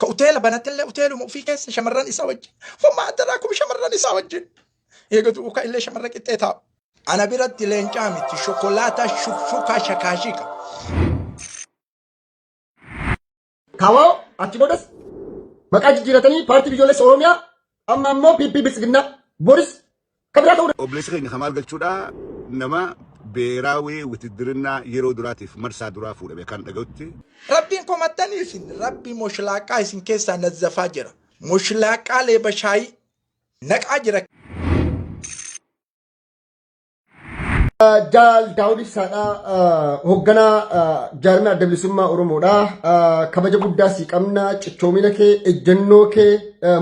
Ka uteela banatellee uteeluma ofii keessa shamarran isaa wajjin. Homaa adaraakum shamarran isaa wajjin. Eegatu uka illee shamarra qixxee taa'u. Ana biratti leencaa miti shokolaataa shukshukaa shakaashika. Kaawaa achi boodas maqaa jijjiiratanii paartii biyyoolessa Oromiyaa amma ammoo PP Biltsiginnaa boris kan biraa ta'uu Obboleessi keenya Kamaal Galchuudha nama beeraawii witiddirinnaa yeroo duraatiif marsaa duraa fuudhame kan dhaga'utti. Rabbiin komattanii isin rabbi moshlaaqaa isin keessaa nazzafaa jira. Moshlaaqaa leeba shaayii naqaa jira. Jaal Daawud Ibsaadha. Hoogganaa jaarmiyaa adda bilisummaa Oromoodha. Kabaja guddaa sii qabna. Cichoomina kee, ejjennoo kee,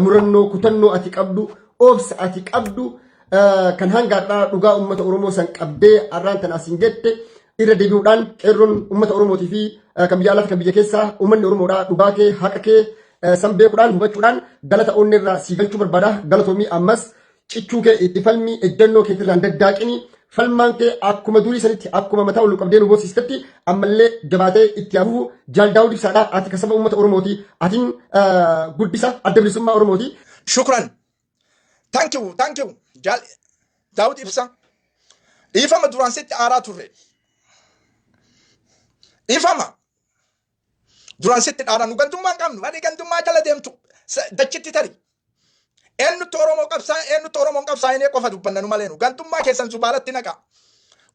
murannoo, kutannoo ati qabdu, obsa ati qabdu kan hanga har'aa dhugaa uummata Oromoo san qabdee har'aan tan asiin gette irra deebi'uudhaan qeerroon uummata Oromootii fi kan biyya alaa fi kan biyya keessaa uummanni Oromoodha dhugaa kee, haqa kee san beekuudhaan hubachuudhaan galata onnee irraa sii galchuu barbaada. Galatoomii ammas cichuu kee itti falmi ejjennoo keetirraa hin daddaaqini falmaan kee akkuma durii sanitti akkuma mataa ol qabdee nu boosistetti ammallee jabaatee itti hafufu Jaal Daawud Ibsaadha ati ka saba uummata Oromooti atiin guddisa adda bilisummaa Oromooti. Shukran. Thank you, thank you. Jaal Daawud Ibsa. Dhiifama duraan sitti aaraa turre. Dhiifama. Duraan sitti dhaaraa nu gantummaa hin qabnu. Ani gantummaa jala deemtu dachitti tari. Eenyutti Oromoo qabsaa eenyutti Oromoon qabsaa'inee qofa dubbanna nu malee nu gantummaa keessan zubaalatti naqa.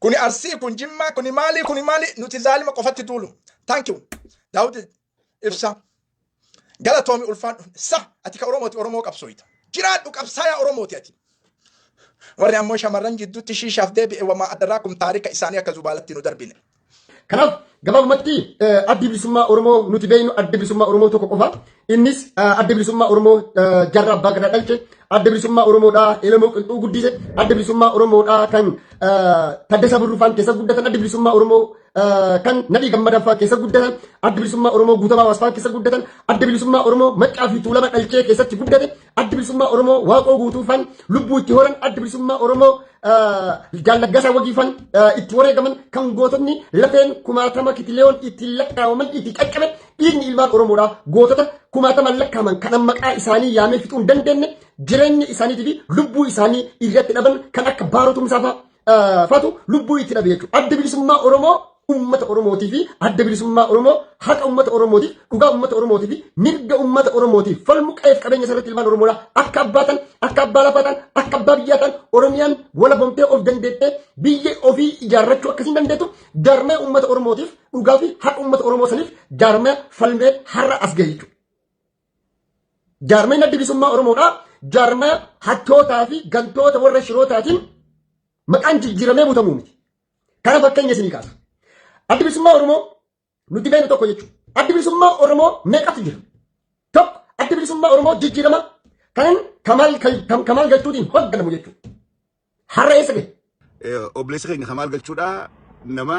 Kuni Arsii, kun Jimmaa, kuni maali, kuni maali nuti zaalima qofatti duulu. Thank you. Daawud Ibsa. Galatoomi ulfaadhu. Sa ati ka Oromooti Oromoo qabsooyita. Jiraadhu qabsaayaa Oromooti ati. Warri ammoo shamarran jidduutti shiishaaf deebi'e wamaa adaraakum taarika isaanii akka zubaalatti nu darbine. Kanaaf gabaabumatti addi bilisummaa Oromoo nuti beeknu addi bilisummaa Oromoo tokko qofa. Innis addi bilisummaa Oromoo jaarraa abbaa gadaa dhalche, adda bilisummaa Oromoodhaa Elemoo Qilxuu guddise, adda bilisummaa Oromoodhaa kan Taddasaa Birruufaan keessa guddatan, adda bilisummaa Oromoo kan Nadhii Gammadaa keessa guddatan, adda bilisummaa Oromoo Guutamaa Waasfaan keessa guddatan, adda bilisummaa Oromoo Maccaa fi Tuulama dhalchee keessatti guddate, adda bilisummaa Oromoo Waaqoo Guutuufaan lubbuu itti horan, adda bilisummaa Oromoo Jaal Laggasaa Wagiifaan itti wareegaman kan gootonni lafeen kumaatama kitileewoon itti lakkaawaman itti caccabe dhiigni ilmaan Oromoodhaa gootota kumaataman lakkaaman kan maqaa isaanii yaamee fixuu hin dandeenye jireenya isaaniitii fi lubbuu isaanii irratti dhaban kan akka Baaroo Tumsaa faatu lubbuu itti dhabe jechuudha. Adda bilisummaa Oromoo ummata Oromootii fi adda bilisummaa Oromoo haqa ummata Oromootiif dhugaa ummata Oromootii fi mirga ummata Oromootiif falmu qe'eef qabeenya isarratti ilmaan Oromoodhaa akka abbaa ta'an akka abbaa lafaa ta'an akka abbaa biyyaa ta'an Oromiyaan walabomtee of dandeettee biyya ofii ijaarrachuu akkasiin dandeettu jaarmaya ummata Oromootiif dhugaa fi haqa ummata Oromoo saniif jaarmaya falmee har'a as gahe jechuudha. Jaarmayni adda bilisummaa Oromoodhaa jaarmaya hattootaa fi gantoota warra shirootaatiin maqaan jijjiiramee butamuu miti. Kana fakkeenya isinii kaasa. Addi bilisummaa Oromoo nuti beeknu tokko jechuudha. Addi bilisummaa Oromoo meeqatu jira? Tokko addi bilisummaa Oromoo jijjiirama kan Kamaal Galchuutiin hoogganamu jechuudha. Har'a eessa gahe? Obboleessi keenya Kamaal Galchuudha nama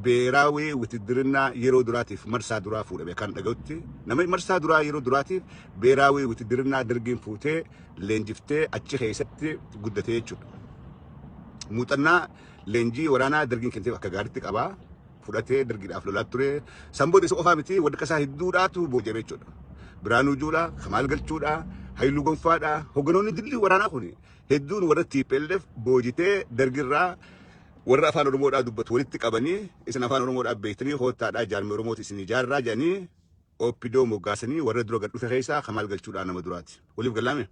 beeraawii witiddirinnaa yeroo duraatiif marsaa duraa fuudhame kan dhaga'utti nama marsaa duraa yeroo duraatiif beeraawii witiddirinnaa dargiin fuutee leenjiftee achi keessatti guddatee jechuudha. Muuxannaa leenjii waraanaa dargiin kenneef akka gaariitti qaba. Fudhatee dargiidhaaf lolaa ture. San booda isa qofaa miti warra isaa hedduudhaatu booji'ame jechuudha. Biraanuu Juulaa, Kamaal Galchuudha, Haayiluu Gonfaadha. Hogganoonni dillii waraanaa kun hedduun warra TPLF boojitee dargirraa warra afaan Oromoodhaa dubbatu walitti qabanii isin afaan Oromoodhaa beektanii koottaadhaa jaarmee Oromooti isin ijaarraa jedhanii OPDO moggaasanii warra dura gad dhufe keessaa Kamaal Galchuudhaa nama duraati. Waliif galaame.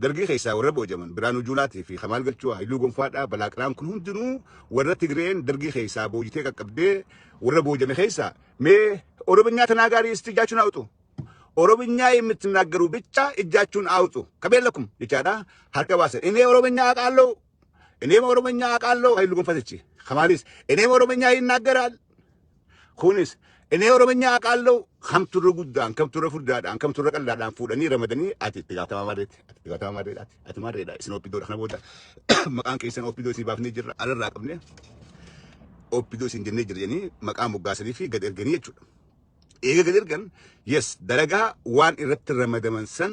Dargii keessaa warra boojaman Biraanuu Juulaatii fi Kamaal Galchuu Haayiluu Gonfaadhaa Balaaqiraan kun hundinuu warra Tigreen dargii keessaa boojitee qaqqabdee warra boojame keessaa mee Oromiyaa ተናጋሪ እስቲ እጃችሁን አውጡ። ኦሮምኛ የምትናገሩ ብቻ እጃችሁን አውጡ። ከቤለኩም jechaadha harka baasan. እኔ ኦሮምኛ አውቃለሁ፣ እኔም ኦሮምኛ አውቃለሁ። ኃይሉ ጎንፋተች ከማሊስ እኔም ኦሮምኛ ይናገራል kunis እኔ ኦሮምኛ አውቃለሁ። Kamtu irra guddaan, kamtu irra furdaadhaan, kamtu irra qal'aadhaan fuudhanii ramadanii ati itti gaafatamaa maarreetti, ati itti gaafatamaa maarreedhaati, ati maarreedha, isin OPDOdha kana booda maqaan keessan OPDO isin baafnee jirra, alarraa qabne OPDO isin jennee jirra jedhanii maqaa moggaasanii fi gad erganii jechuudha. Eega gad ergan yes dalagaa waan irratti ramadaman san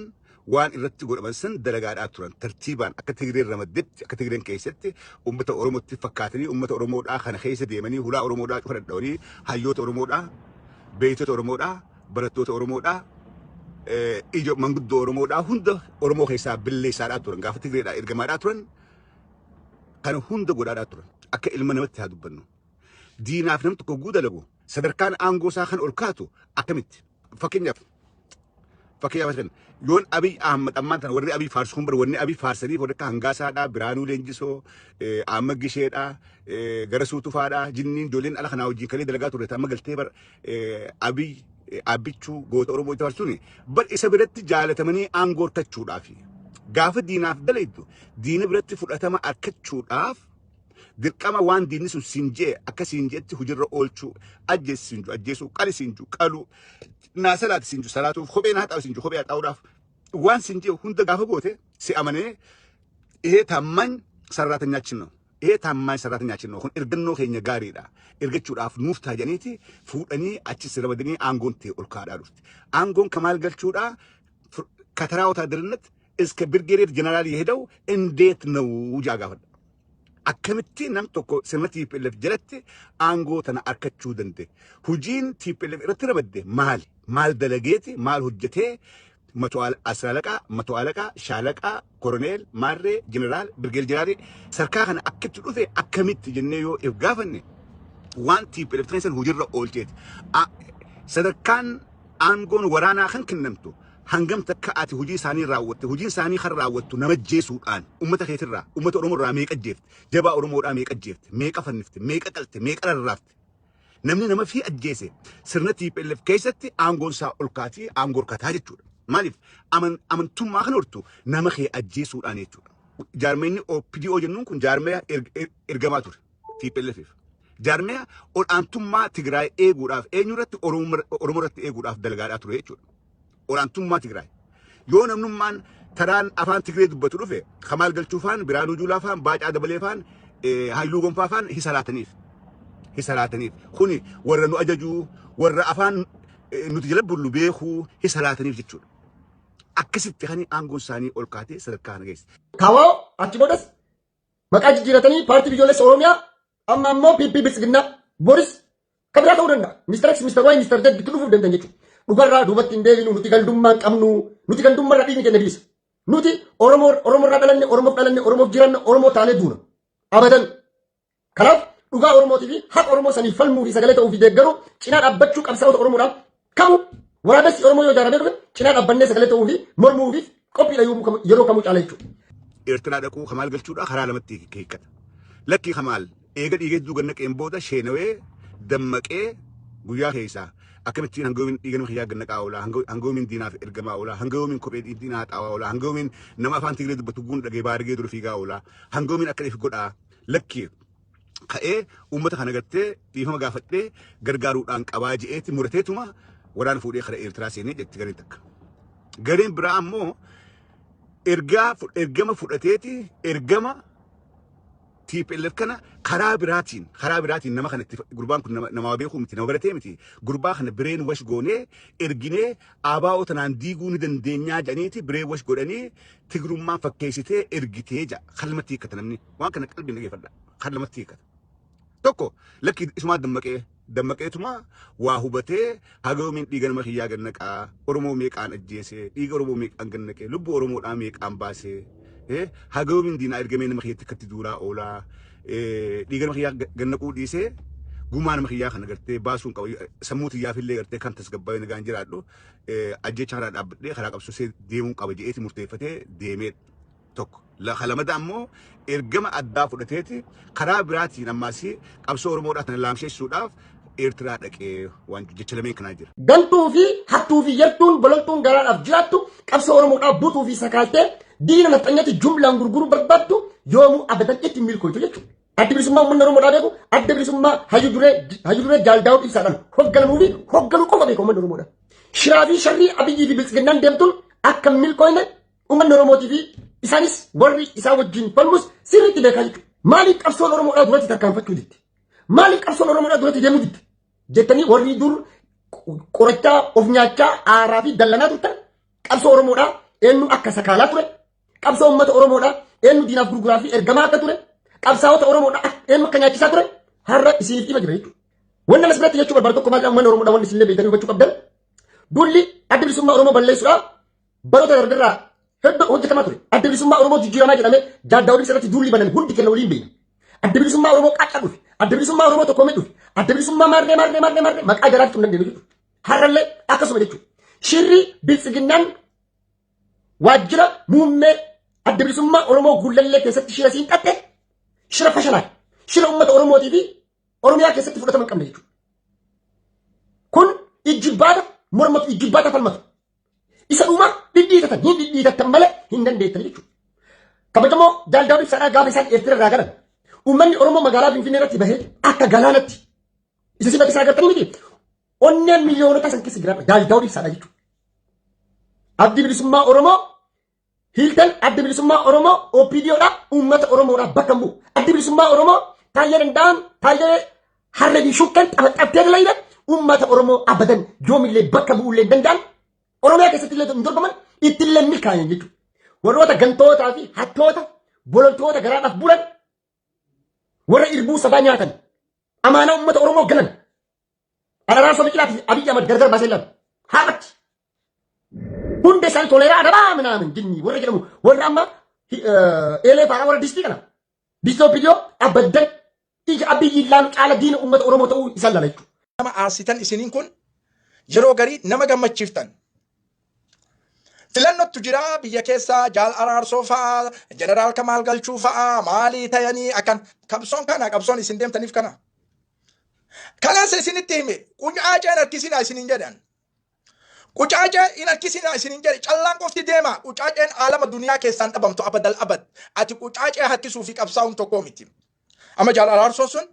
waan irratti godhaman san dalagaadhaa turan tartiibaan akka Tigreen ramaddetti akka Tigreen keessatti uummata Oromootti fakkaatanii uummata Oromoodhaa kana keessa deemanii hulaa Oromoodhaa cufa dhadhawanii hayyoota Oromoodhaa beektota Oromoodhaa barattoota Oromoodhaa Ija manguddoo Oromoodhaa hunda Oromoo keessaa billeessaadhaa turan, gaafa Tigreedhaa ergamaadhaa turan, kana hunda godhaadhaa turan. Akka ilma namatti haa dubbannu. Diinaaf nam tokko hogguu dalagu sadarkaan aangoo isaa kan ol kaatu akkamitti? Fakkeenyaaf yoon Abiy Ahmad ammaan tana warri Abiy faarsu kun, bara wanni Abiy faarsaniif warri akka Hangaasaadhaa, Biraanuu Leenjisoo, Ahmad Gisheedhaa, Garasuu Tufaadhaa, jinniin ijoolleen ala kanaa wajjin kalee dalagaa turre amma galtee bar Abiy Abbichuu goota Oromoo itti faarsuuni bar isa biratti jaalatamanii aangoo argachuudhaaf. Gaafa diinaaf dalaytu diina biratti fudhatama argachuudhaaf dirqama waan diinni sun siin jee akka siin jeetti hojiirra oolchuu, ajjeesi siin juu ajjeesuu, qali siin juu qaluu, naa salaati siin juu salaatuuf, kophee naa xaawu siin juu kophee haxaa'uudhaaf, waan siin jee hunda gaafa goote si amanee ይሄ ታማኝ ሰራተኛችን ነው። ይሄ ታማኝ ሰራተኛችን ነው። Kun ergannoo keenya gaariidha. Ergachuudhaaf nuuf ta'a jedhaniiti fuudhanii achi si ramadanii aangoon ta'e ol kaadhaa dhufte. Aangoon kamaal galchuudha ከተራ ወታደርነት እስከ ብርጌዴር ጀነራል የሄደው እንዴት ነው jaa gaafadha. Akkamitti nam tokko sirna TPLF jalatti aangoo tana arkachuu danda'e? Hojiin TPLF irratti ramadde maali? Maal dalageeti? Maal hojjetee? መቶ አስር አለቃ፣ መቶ አለቃ፣ ሻለቃ፣ ኮሎኔል፣ ማሬ፣ ጀነራል፣ ብርጌድ ጀነራል sarkaa kana akkitti dhufe akkamitti jennee yoo if gaafanne waan TPLF san hojiirra oolcheeti. Sadarkaan aangoon waraanaa kan kennamtu hangam takka ati hojii isaanii raawwatte? Hojii isaanii kan raawwattu nama jeesuudhaan uummata keetirraa, uummata Oromoo irraa meeqa jeefte? Jabaa Oromoodhaa meeqa jeefte? Meeqa fannifte? Meeqa qalte? Meeqa rarraafte? Namni nama fi ajjeese sirna TPLF keessatti aangoon isaa ol kaatii aangoo harkataa jechuudha. Maaliif amantummaa kan hortu nama kee ajjeesuudhaan jechuudha. Jaarmeenyi OPDO jennuun kun jaarmee ergamaa ture TPLFif. Jaarmee ol aantummaa Tigraay eeguudhaaf, eenyu irratti? Oromoo irratti eeguudhaaf dalagaadhaa ture jechuudha. Olaantummaa Tigraay. Yoo namnummaan taraan afaan Tigree dubbatu dhufe Kamaal Galchuu faan, Biraanuu Juulaa faan, Baacaa Dabalee faan, Haayiluu Gonfaa faan hisalaataniif. Hisalaataniif. Kuni warra nu ajajuu, warra afaan nuti jala bullu beekuu hisalaataniif jechuudha. Akkasitti kan aangoon isaanii ol kaatee sadarkaa kana geesse. Kaawoo achi boodas maqaa jijjiiratanii Paartii Biyyoolessa Oromiyaa, amma ammoo PP Biltsiginnaa, boris kan biraa ta'uu danda'a. Mister X, Mister Y, Mister Z itti dhufuuf danda'an jechuudha. Dhugarraa duubatti hin deebinu. Nuti gandummaa hin qabnu. Nuti gandummaarraa dhiigni keenya bilisa. Nuti Oromoo, Oromoorraa dhalanne, Oromoof dhalanne, Oromoof jiranne, Oromoo taanee duuna. Abadan. Kanaaf dhugaa Oromootii fi haqa Oromoo saniif falmuu fi sagalee ta'uu fi deeggaruu, cinaa dhaabbachuu, qabsaa'ota Oromoodhaaf kamu waraabessi Oromoo yoo ijaaramee dhufe cinaa dhaabbannee sagalee ta'uu fi mormuu fi qophiidha yeroo kamuu caala jechuudha. Eertiraa dhaquu Kamaal Galchuudha karaa lamatti hiikkata. Lakkii, Kamaal eega dhiigee duugan naqeen booda sheenawee dammaqee guyyaa keessaa akkamittiin hanga yoomiin dhiiga nama kiyyaa gannaqaa oola, hanga yoomiin diinaaf ergamaa oola, hanga yoomiin kophee diinaa haxaawaa oola, hanga yoomiin nama afaan Tigree dubbatu guun dhagee baargee dura fiigaa oola, hanga yoomiin akka if godhaa, lakkii ka'ee uummata kana gartee dhiifama gaafadhee gargaaruudhaan qabaa je'eeti murateetuma waraana fuudhee kara Eertiraa seenee jetti gareen takka. Gareen biraa ammoo ergaa ergama fudhateeti ergama TPLF kana karaa biraatiin nama kana itti gurbaan kun nama beekuu miti, nama baratee miti, gurbaa kana brainwash goonee erginee ABO tanaan diiguu ni dandeenyaa jedhaniiti brainwash godhanii Tigrummaa fakkeessitee ergitee ja'a. Kan lamatti hiikkata namni waan kana qalbiin dhageeffadha. Kan lamatti hiikkata. Tokko, lakki, isumaa dammaqee dammaqeetuma waa hubatee haga yoomiin dhiiga nama kiyyaa gannaqaa, Oromoo meeqaan ajjeesee, dhiiga Oromoo meeqaan gannaqee, lubbuu Oromoodhaa meeqaan baasee, haga yoomiin diinaa ergamee nama kiyyatti akkatti duulaa oolaa, dhiiga nama kiyyaa gannaquu dhiisee gumaa nama kiyyaa kana gartee baasuun qaba, sammuu xiyyaafillee gartee kan tasgabbaa'ee nagaan jiraadhu ajjecha karaa dhaabbadhee karaa qabsoo deemuu qaba je'eeti murteeffatee deemee tokko. Lamada ammoo ergama addaa fudhateeti karaa biraatiin ammaas qabsoo Oromoodhaa tana laamsheessuudhaaf Eertiraa dhaqee waan jecha lameen kanaa jira. Gantuu fi hattuu fi yartuun bololtuun garaadhaaf jiraattu, qabsoo Oromoodhaaf butuu fi sakaaltee diina nafxanyatti jumlaan gurguruu barbaaddu yoomuu abadan itti milkooytu jechuudha. Addi bilisummaa uummanni Oromoodhaa beeku adda bilisummaa hayyu duree Jaal Daawud Ibsaadhaan hoogganamuu fi hoogganuu qofa beeku uummanni Oromoodhaa. Shiraa fi sharrii Abiyyii fi Biltsiginnaan deemtuun akka milkooyne uummanni Oromootii fi isaanis warri isaa wajjin falmus sirriitti beekaa jechuudha. Maaliif qabsoon Oromoodhaa duratti tarkaanfachuu didde? Maaliif qabsoon Oromoodhaa duratti deemuu didde? Jettanii warri dur qorachaa of nyaachaa aaraa fi dallanaa turtan, qabsoo Oromoodhaa eenyu akka sakaalaa ture, qabsoo uummata Oromoodhaa eenyu diinaaf gurguraa fi ergamaa akka ture, qabsaa'ota Oromoodhaa eenyu akka nyaachisaa ture har'a isiniif ifa jira jechuudha. Wanni as biratti jechuu barbaadu tokko maal? Uummanni Oromoodhaa wanni isinillee beektanii hubachuu qabdan, Duulli Adda Bilisummaa Oromoo balleessuudhaaf baroota darbirraa hedduu hojjetamaa ture. Adda Bilisummaa Oromoo jijjiiramaa jedhamee Jaal Daawud Ibsaa irratti duulli baname hundi keenya waliin beekna. Adda Bilisummaa Oromoo qaaqqa dhufe. Adda Bilisummaa Oromoo tokkoomee dhufe. Adda Bilisummaa maarree maarree maarree maarree maqaa jaraa fixuu hin dandeenyu jechuudha. Har'allee akkasuma jechuudha. Shirri biltsiginnaan waajjira muummee Adda Bilisummaa Oromoo Gullallee keessatti shira siin xaxxe shira fashalaa shira uummata Oromootii fi Oromiyaa keessatti fudhatama hin qabne jechuudha. Kun ijjibbaata mormatu, ijjibbaata falmatu. Isa dhuma dhidhiitatan hin dhidhiitattan malee hin dandeettan jechuudha. Kabajamoo Jaal Daawud Ibsaadhaa gaafa isaan Eertiraa irraa galan uummanni Oromoo magaalaa Finfinnee irratti bahee akka galaanatti isa sifata isaa agartanii miti. Onneen miliyoonota san keessa jiraadha Jaal Daawud Ibsaadhaa jechuudha. Abdi Bilisummaa Oromoo Hiiltan Adda Bilisummaa Oromoo OPDOdha uummata Oromoodha bakka hin bu'u. Addi Bilisummaa Oromoo Taayyee Danda'aan Taayyee Harree fi Shukkeen xabaxabtee dalayda uummata Oromoo abadan yoomillee bakka bu'uullee hin danda'an. Oromiyaa keessatti illee hin dorgoman ittillee milkaa'an jechuudha. Warroota gantootaa fi hattoota bololtoota garaadhaaf bulan warra irbuu sabaa nyaatan amaanaa uummata Oromoo ganan Araarsoo Biqilaa fi Abiy Ahmad gargar baasee ilaalu. Haadhatti. Hunda isaanii toleeraa adabaa minaamin jinni warra jedhamu warra amma eelee faaraa warra distii kana. Distii OPDO abaddan ija Abiyyi ilaalu caala diina uummata Oromoo ta'uu isaan laala jechuudha. Nama aarsitan isiniin kun yeroo garii nama gammachiiftan. Filannottu jira biyya keessa Jaal Araarsoo fa'a, Jeneraal Kamaal Galchuu fa'a, maalii tayanii akkan qabsoon kana qabsoon isin deemtaniif kana. Kaleessa isinitti hime qucaacee hin harkisinaa isiniin jedhan. Qucaacee hin harkisinaa isiniin jedhe callaan qofti deema. Qucaaceen aalama duniyaa keessaan dhabamtu abadal abad. Ati qucaacee harkisuu fi qabsaa'uun tokkoo miti. Amma Jaal Araarsoon sun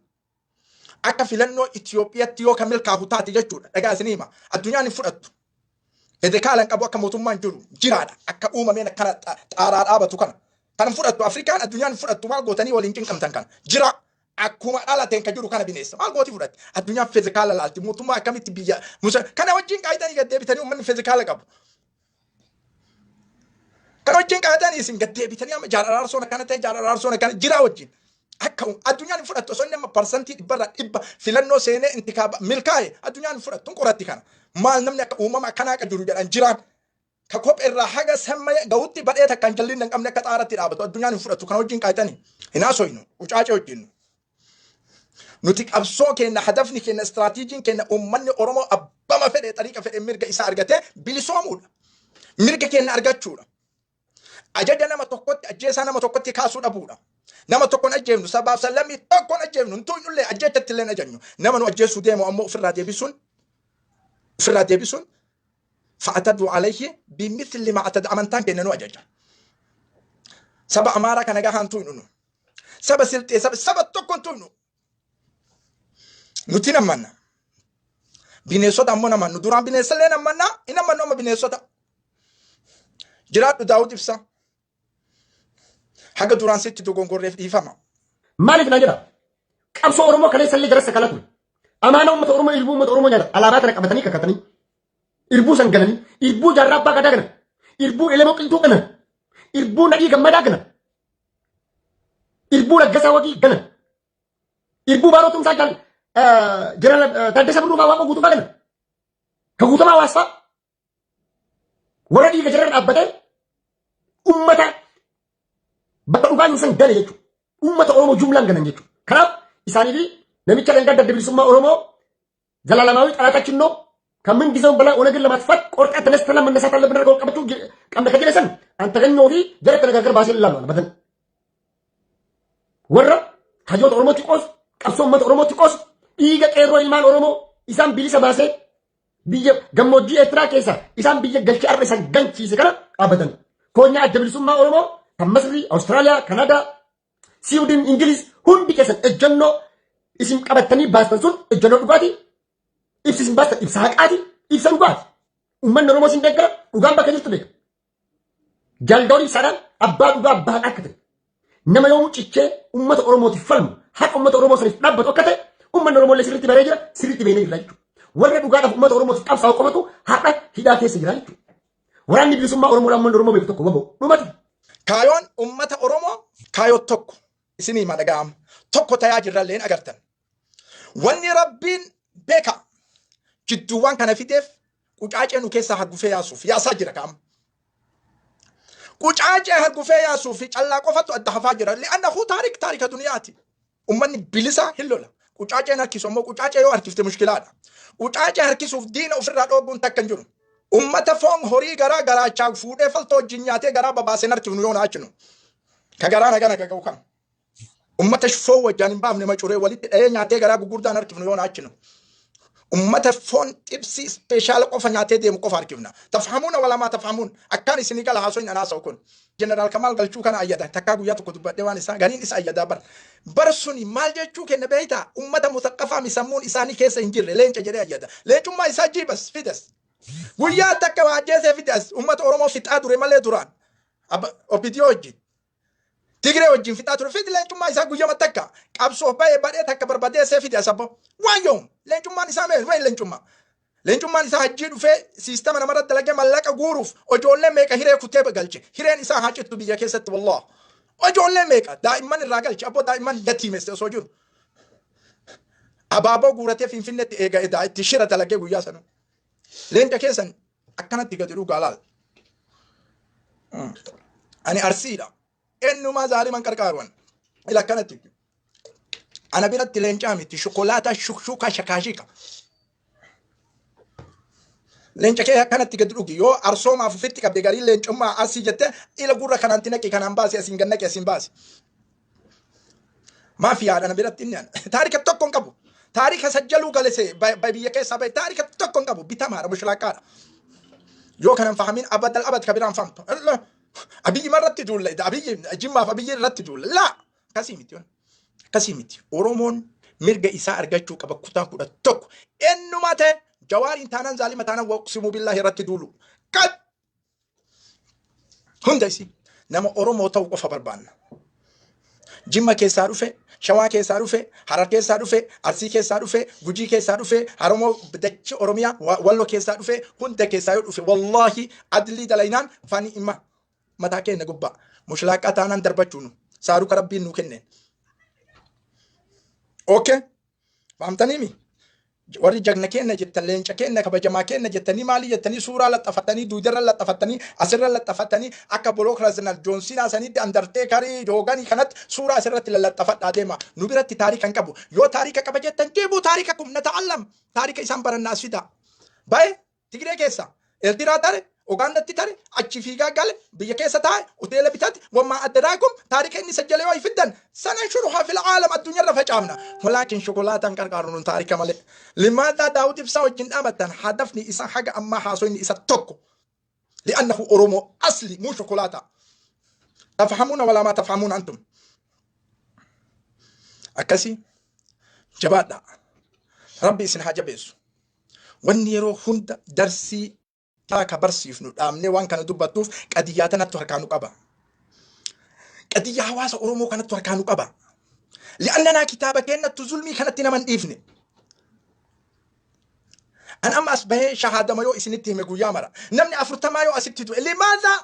akka filannoo Itoophiyaatti yoo kan milkaahu taate jechuudha. Dhagaa isinii hima. Addunyaan hin fudhattu. Fedekaala hin qabu akka mootummaan jiru jiraadha. Akka uumameen akkana xaaraa dhaabatu kana. Kan hin fudhattu Afrikaan addunyaan hin fudhattu maal gootanii waliin cinqamtan kana. Jira. Akkuma dhalateen kan jiru kana bineensa. Maal gooti fudhatti? Addunyaan fezekaala laalti. Mootummaa akkamitti biyya musa kana wajjin qaayitanii gad deebitanii uummanni fezekaala qabu. Kana wajjin qaayitanii isin gad deebitanii amma Jaal Araarsoon akkana ta'e Jaal Araarsoon akkana jira wajjin. Akka addunyaan hin fudhattu osoo inni amma 100% filannoo seenee intikaaba milkaa'e addunyaan hin fudhattu hin qoratti kana. Maal namni akka uumama akkanaa akka jiru jedhan jiraan. Ka kopheerraa haga samma gahutti badhee takkaan jallinna hin qabne akka xaaratti dhaabatu addunyaan hin fudhattu kana wajjin qaayitanii hin haasoynu ucaacee wajjin. Nuti qabsoo keenya hadafni keenya istiraatiijiin keenya uummanni Oromoo abbama fedhe xariiqa fedhe mirga isaa argatee bilisoomuudha. Mirga keenya argachuudha. Ajaja nama tokkotti ajjeesaa nama tokkotti kaasuu dhabuudha. Nama tokkoon ajjeefnu sabaaf sallammii tokkoon ajjeefnu hin tuunyullee ajjeechatti illee hin ajajnu. Nama nu ajjeesuu deemu ammoo ofirraa deebisuun fa'atadu alayhi bimithli ma atada amantaan keenya nu ajaja. Saba Amaaraa kana gahaan hin tuuynu nu. Saba Silxee saba tokko hin tuuynu. Nuti namanna. Bineensota ammoo namannu. Duraan bineensallee namanna. Hin amannu amma bineensota. Jiraadhu Daawud Ibsaa. Haga duraan sitti dogongorreef dhiifama. Maaliif naa jedha? Qabsoo Oromoo kaleessa illee jara sakala ture. Amaana uummata Oromoo irbuu uummata Oromoo nyaata. Alaabaa kana qabatanii kakatanii. Irbuu san gananii. Irbuu Jaarraa Abbaa Gadaa ganan. Irbuu Elemoo Qilxuu ganan. Irbuu Nadhii Gammadaa ganan. Irbuu Laggasaa Wagii ganan. Irbuu Baaroo Tumsaa Jaal Jeneraal Taaddasa Birruu fa'aa Waaqoo Guutuu fa'aa ganan. Ka Guutamaa Hawaas fa'aa. Warra dhiiga jararra dhaabbatee ummata bakka dhugaa jiru san gane jechuudha. Ummata Oromoo jumlaan ganan jechuudha. Kanaaf isaanii fi namicha dhangaa adda bilisummaa Oromoo ዘላለማዊ ጠላታችን ነው። ከምን ጊዜውም በላይ ኦነግን ለማጥፋት ቆርጠን ተነስተን መነሳት አለብን። አድርገው ቀበቱ ቀምነ ከጀለሰን አንተ ገኘው fi jara ተነጋገር baasee ilaalu በተን warra hayyoota Oromootti qoosu, qabsoo uummata Oromootti qoosu, dhiiga qeerroo ilmaan Oromoo isaan bilisa baasee biyya gammoojjii Eertiraa keessa isaan biyya galchee arra isaan ganchiise kana dhaabbatan. Koonyaa Adda Bilisummaa Oromoo kan Masrii, Awustiraaliyaa, Kanaadaa, Siwiidin, Ingiliz hundi keessan ejjennoo isin qabattanii baastan sun ejjennoo dhugaati. Ibsi isin baastan ibsa haqaati, ibsa dhugaati. Uummanni Oromoo isin deeggara, dhugaan bakka jirtu beeka. Jaal Daawud Ibsaadhaan abbaa dhugaa abbaa haqaa akka ta'e nama yoomuu cichee uummata Oromootiif falmu haqa uummata Oromoo saniif dhaabbatu akka ta'e uummanni Oromoo illee sirriitti baree jira, sirriitti beeknee jira jechuudha. Warra dhugaadhaaf uummata Oromootiif qabsaa'u qofatu har'a hidhaa keessa jira jechuudha. Waraanni Bilisummaa Oromoodhaan uummanni Oromoo beeku tokko waboo dhumate. Kaayoon uummata Oromoo kaayoo tokko isinii hima dhaga'ama. Tokko tayaa jirralleen agartan. Wanni Rabbiin beeka jidduuwwan kana fideef Qucaacee nu keessaa hargufee yaasuuf yaasaa jira kaam. Qucaacee hargufee yaasuuf callaa qofatu adda hafaa jira. Li'annahu taarik taarika duniyaati. Ummanni bilisa hin lola. Qucaaceen harkisu ammoo qucaacee yoo harkifte mushkilaadha. Qucaacee harkisuuf diina ofirraa dhoorguun takka hin jiru. Ummata foon horii garaa garaachaa fuudhee faltoo wajjin nyaatee garaa babaaseen harkifnu yoo naachinu. Ka garaa nagana ka ga'u kan. Ummata foon wajjaan hin baafne macuree walitti dhahee nyaatee garaa gurguddaan harkifnu yoo naachinu. Ummata foon xibsii ispeeshaala qofa nyaatee deemu qofa harkifna. Tafhamuuna walamaa tafhamuun akkaan isinii gala haasoo hin anaasa'u kun. Jeneraal Kamaal Galchuu kana ayyada takkaa guyyaa tokko dubbadhee waan isaa gariin isa ayyadaa bar. Bar suni maal jechuu kenna beektaa? Ummata mutaqqafaa sammuun isaanii keessa hin jirre leenca jedhee ayyada. Leencummaa isaa jiibas fidas. Guyyaa takka waa ajjeesee fidas. Ummata Oromoo fixaa ture malee duraan. OPDO wajjin. Tigree wajjin fixaa ture. Fidi leencummaa isaa guyyama takka qabsoof ba'ee badhee takka barbadeessee fide asabbo. Waan yoom leencummaan isaa mee wayi leencummaa. Leencummaan isaa hajjii dhufee siistama namarratti dalagee mallaqa guuruuf ijoollee meeqa hiree kutee galche. Hireen isaa haa cittu biyya keessatti wallah. Ijoollee meeqa daa'imman irraa galche abboo daa'imman yatiimesse osoo jiru. Abaaboo guuratee Finfinneetti eega edaa itti shira dalagee guyyaa sana. Leenca keessan akkanatti gadi dhugaa laal. Ani Arsiidha. Eenyumaa zaaliman qarqaaruwan. Ila akkanatti. Ana biratti leencaa miti shukolaataa shukshukaa shakaashika. Leenca kee akkanatti gadi dhugi yoo arsoomaaf ofitti qabde garii leencummaa asii jette ila gurra kanaan naqi kanaan baasi asiin gad naqi asiin baasi. Maafiyaadha ana biratti inni ana. Taarika tokko hin qabu. Taarika sajjaluu galese biyya keessaa bahe taarika tokko hin qabu. Bitamaadha mushlaaqaadha. Yoo kanan fahamin abadal abad ka biraan fahamtu. Abiyyi irratti duulla. Abiyyi Jimmaaf Abiyyi irratti duulla. Laa akkasii miti. Akkasii miti. Oromoon mirga isaa argachuu qaba kutaa 11. Eenyumaa ta'e Jawaariin taanaan zaalima taanaan waqsimuu billaahi irratti duulu. Qad hunda isii nama Oromoo ta'uu qofa barbaanna. Jimma keessaa dhufe, Shawaa keessaa dhufe, Harar keessaa dhufe, Arsii keessaa dhufe, Gujii keessaa dhufe, Haromoo dachii Oromiyaa, Wallo keessaa dhufe, hunda keessaa yoo dhufe wallaahi adlii dalaynaan fani ima mataa keenya gubbaa. Mushlaaqaa taanaan darbachuu nu. Saaruka rabbiin nu kenneen. Okay. Fahamtaniimi? Warri jagna kenna jettan, leenca kenna, kabajamaa kenna jettanii maali jettanii suuraa laxxafatanii, duudarra laxxafatanii, asirra laxxafatanii akka Brock Lesnar, John Cena sanitti, Undertakerii, Hooganii kanatti suuraa asirratti lallaxxafadhaa deema. Nu biratti taarika hin qabu. Yoo taarika qaba jettan jiibuu taarika kum nata'allam. Taarika isaan barannaa as fidaa. Baay'ee Tigree keessa Eertiraa tare, Ugaandatti tare, achi fiigaa gale, biyya keessa taa'e, hoteela bitate, wammaa addaraakum taarika inni sajjalee wayi fiddan sananshuruhaa fil aalam addunyaarra facaafna. Walaakin shokolaataan qarqaaru nun taarika malee. Limaadaa Daawud Ibsaa wajjin dhaabattan hadafni isaa haga ammaa haasoyni isa tokko. Li'annahu Oromoo asli muu shokolaataa. Tafhamuuna walaa maa tafhamuuna antum. Akkasii jabaadhaa. Rabbi isin haa jabeessu. Wanni yeroo hunda darsii ka barsiifnu dhaabnee waan kana dubbattuuf qadiyyaa tanattu harkaa nu qaba. Qadiyyaa hawaasa Oromoo kanattu harkaa nu qaba. Li'annanaa kitaaba keenyattu zulmii kanatti nama hin dhiifne. An amma as bahee shahaadama yoo isinitti hime guyyaa mara. Namni 40 yoo asitti du'e limaadha?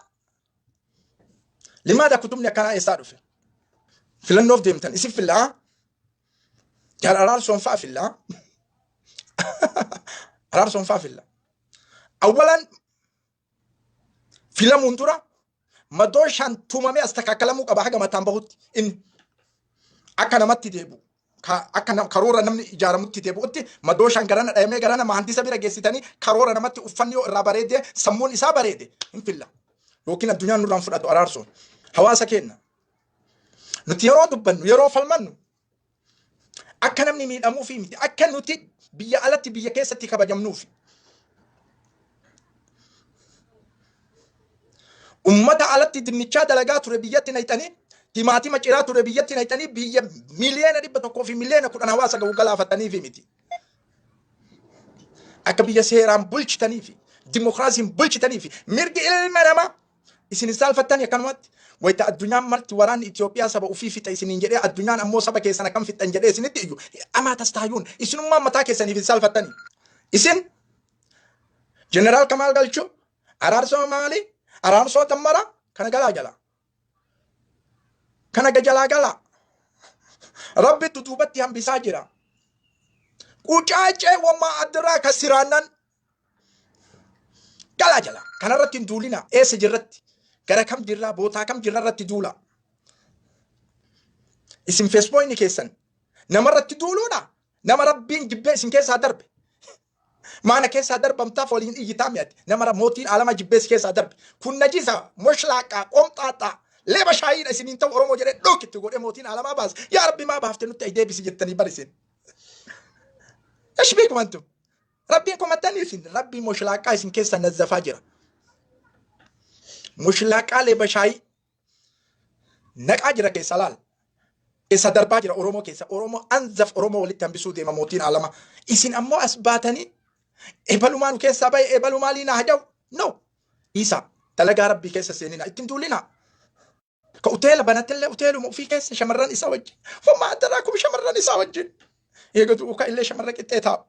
Limaadha kutubni akkanaa eessaa dhufe? Filannoof deemtan isin fillaa? Jaal Araarsoon fa'a fillaa? Araarsoon fa'a filla. Awwalan filamuun dura madooshaan tumamee as takaakalamuu qaba haga mataan bahutti inni akka namatti deebi'u. Akka karoora namni ijaaramutti deebi'utti madooshaan garana dhayamee garana mahandisa bira geessitanii karoora namatti uffanni yoo irraa bareede sammuun isaa bareede hin filla. Yookiin addunyaan nurraan fudhatu Araarsoon. Hawaasa keenya. Nuti yeroo dubbannu yeroo falmannu akka namni miidhamuufi miti, akka nuti biyya alatti biyya keessatti kabajamnuufi. Ummata alatti dinnichaa dalagaa ture biyyatti naqxanii, timaatima ciraa ture biyyatti naqxanii, biyya 100,000,000 fi 10,000,000 hawaasa ga'u galaafataniifi miti. Akka biyya seeraan bulchitaniifi dimokiraasiin bulchitaniifi mirgi ilma namaa isin hin saalfattanii akkanumatti. Wayita addunyaan marti waraanni Itoophiyaa saba ofii fixa isiniin jedhee, addunyaan ammoo saba keessan akkam fixxan jedhee isinitti iyyu, amaa tastaayuun isinummaan mataa keessaniif hin saalfattanii. Isin Jeneraal Kamaal Galchuu, Araarsoo maali? Araarsoo Tammara kana galaa jala. Kana gajalaa galaa. Rabbitu duubatti hambisaa jira. Qucaacee wammaa addiraa ka siraannan. Galaa jala. Kanarratti hin duulina. Eessa jirratti? Gara kam jirraa? Bootaa kam jirra irratti duula? Isin feesbookni keessan namarratti duuluudha. Nama Rabbiin jibbee isin keessaa darbe. Maana keessaa darbamtaaf waliin iyyitaa mi'ati. Nama mootiin alama jibbee si keessaa darbe. Kun najisa, moshlaaqaa, qomxaaxaa, leeba shaayiidha isiniin ta'u Oromoo jedhee dhokitti godhee mootiin alamaa baase. Yaa Rabbi, maa baafte, nutti ay deebisi jettanii bar isin. Esh beekumantu. Rabbiin komattanii isin, Rabbiin moshlaaqaa isin keessa nazzafaa jira. Moshlaaqaa, leeba shaayii naqaa jira keessa laal. Keessa darbaa jira Oromoo keessa. Oromoo anzaf, Oromoo walitti hambisuu deema mootiin alama. Isin ammoo as baatanii ebalumaa nu keessaa bahe, ebalu maalii naa haja'u. No. Isa dalagaa Rabbii keessa seenina, ittiin duulina. Ka uteela banatellee uteeluma ofii keessa shamarran isaa wajjin. Homaa addaraa kun shamarran isaa wajjin. Eegatu uka illee shamarra qixxee taa'u.